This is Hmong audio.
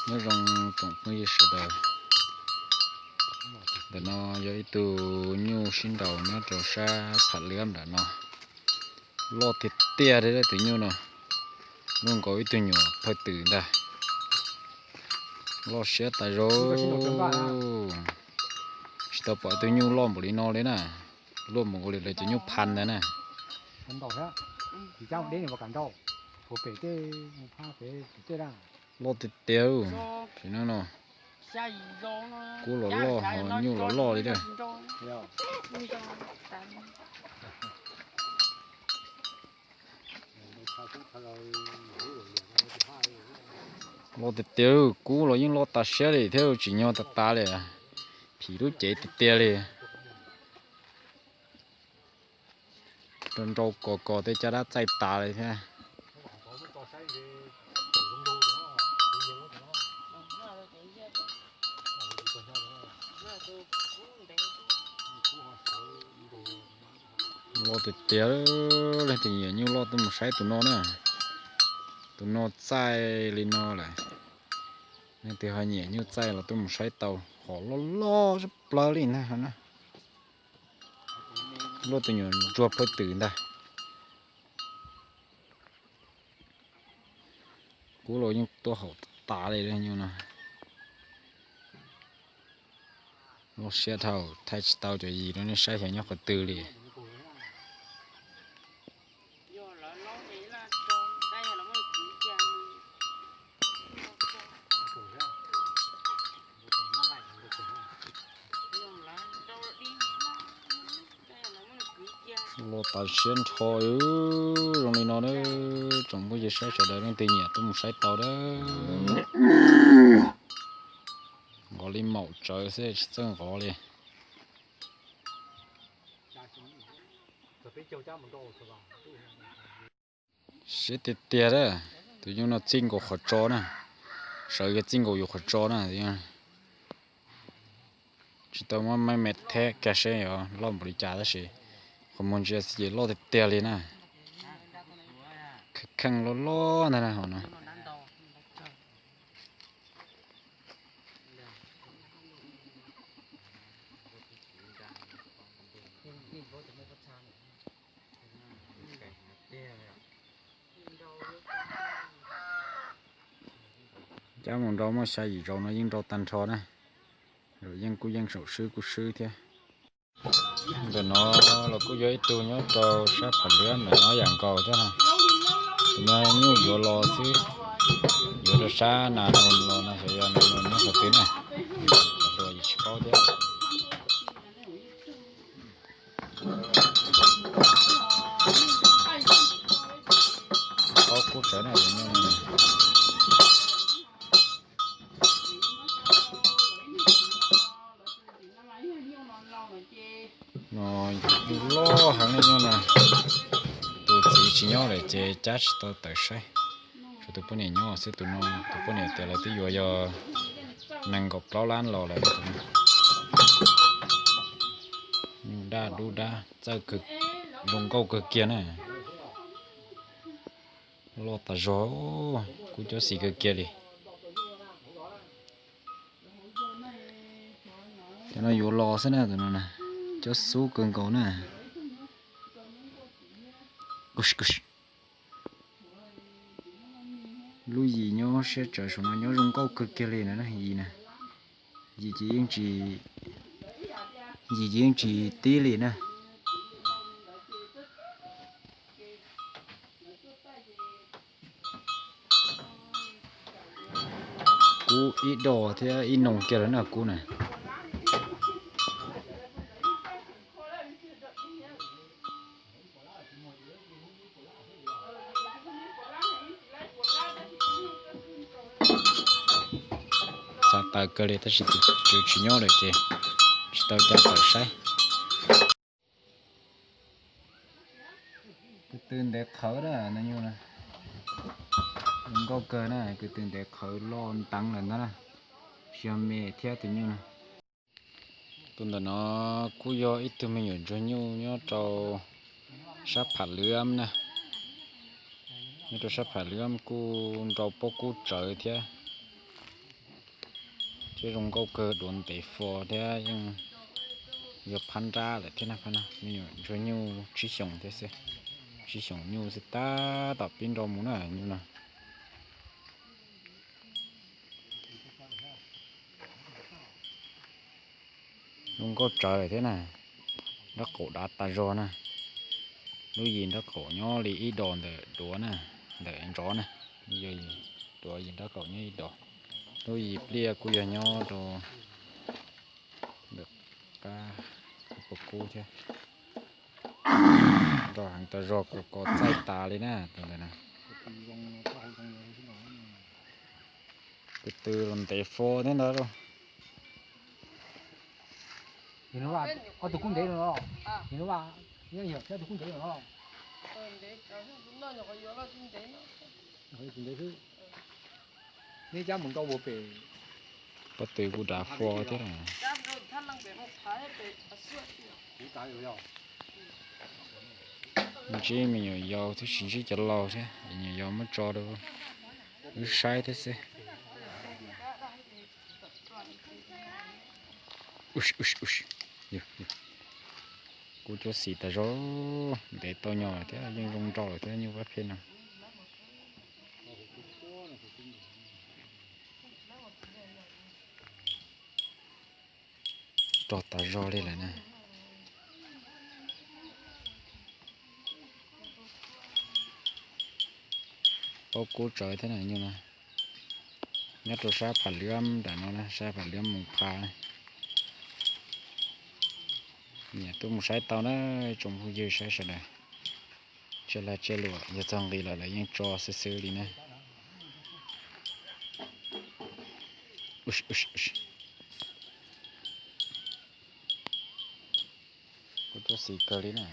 Nyob zoo tsoom phooj ywg sawv daws. Ntawm no yog ib tug nyuj sib nraus nyob rau sab Pham Liab nram no. Loj tiag tiag li tus nyuj no, luaj nkaus ib tug nyuam phaj twm ntag. Loj siab tas zog. Tsis tau pom ib tug nyuj loj npaum li no li na. Luaj npaum nkaus li lawv cov nyuj pha ntag na. Loj tiag tiag. Tam sim no no, kub los loj ho nyuj los loj li thiab. Loj tiag tiag, kub los yeej loj tas siab li thiab, tsim nyog tas tas li. Phim lub cev tiag tiag li. Rau nrau kos kos tej caj dab txaij tas li thiab. Loj tiag tiag, leej twg nyiam nyuj loj tuaj mus saib tus no na. Tus no txaij li no lawm. Leej twg ho nyiam nyuj txaij los tuaj mus saib tau, hom loj loj zab plaws li ntag na. Luaj tus nyuam ntsuag phaj twm ntag. Kub los yeej tuaj haum tas li nyuj no. Loj siab dhau, thaij tsis tau cov yim rau nej saib xyov nyob qhov twg li. Loj tas siab nrho, zoo li no na. Tsoom phooj ywg sawv daws leej twg nyiam tuaj mus saib tau na. Nqov li maum tsawv xwb tsis txawj nqov li. Siab tiag tiag a, tus nyuj no txij nkaus qhov tso na, sawv kiag txij nkaus yus qhov tso na. Tsis tau muab me me theb kiag seb yuav loj npaum li cas tab sis qhov muag ntsia xwb ces loj tiag tiag li na. Kheej loj loj ntag na hom no. Cab mus nrau muaj xya yim zaus no yeej nrau tag nrho na. Yeej kuj yeej saum swb kuj swb thiab. Ntawm no los kuj yog ib tug nyob rau sab Pham Liab ntawm no yam nkaus thiab na. Tus no nyuj yuav los xwb, yuav rau sab nas los no xyov yog nws nyob qhov twg na. Dua yus tsis paub thiab. Paub kub tsawv na. No loj heev li no na. Tus txiv tsis nyob lawm ces cab tsis tau tawm saib. Tshuav tus poj niam nyob xwb, tus no tus poj niam tias lawv twb yuav yog nees nkaum plaub lab los lawm. Nyuj daj dub dab txawj, zoo nkauj kawg kiag na. Loj tas zog, kub cob xis kawg kiag li. Cov no yuav los xwb na, tus no na, cob xub kawg nkaus na. Lub yim nyob siab tsawv saum no nyob zoo nkauj kawg kiag li na, yim na. Yim ces yeej tsis, yim ces yeej tsis tib li na. Kub ib do thiab ib noog kiag lawm na kub na. Xav tawm kawg li tab sis tus tswv tsis nyob lawm ces tsis tau cab tawm saib. Kwv tw ntev qhawv na, zoo nkauj kawg na, kwv tw ntev qhawv loj nteev lawm ntag na. Tsis yog me thiab tus nyuj na. Tus ntawm no kuj yog ib tug me nyuam ntsuag nyuj nyob rau sab Pham Lwm na. Nyob rau sab Pham Lwm kuj nrau pob kub tsawv thiab. Thiab zoo nkauj kawg, duav ntev fo thiab yeej yog phab nrab lawm thiab na. Phab no me nyuam ntsuag nyuj tsib xyoos thiab xwb, tsib xyoos nyuj xwb tab tom pib nrau mus na nyuj no. Zoo nkauj tsawv thiab na. Nrab qaum dav tas zog na. Lub yim nrab qaum nyob li ib dos ntawm duav na, ntawm ntsov na. Yog duav yim nrab qaum nyob ib dos. Lub yim pliaj kuj yog nyob rau ntawm qab puas kub thiab. Nrau heev tas zog, kuv kov txaij tas li na tus ntawd na. Tus tw los ntev fo thiab ntawd lauj. Ob tug kub ntev no, tus kub ntev no. Neb cab mus nrau ua pem. Pob tw kuj dav fo thiab. Ntsib me nyuam yaus thiab tsis ntsib cov laus thiab, me nyuam yaus muab tso rau wb saib thiab xwb. Kub cuab xim tas zog, ntev tau nyuag lawm thiab yeej zoo nrau lawm thiab nyuj vab phej no. Rog tas zog li lawm na. Pob kub tsawv thiab na nyuj no. Nyob rau sab Pham Liab nram no na, sab Pham Liab mus Pha. Nyiam tuaj mus saib tau na, tsoom phooj ywg saib sawv daws. Tsiaj laj tsiaj luam yog txog nqis los lawv yeej tso xwb xwb li na. Kub cuab xim kawg li na.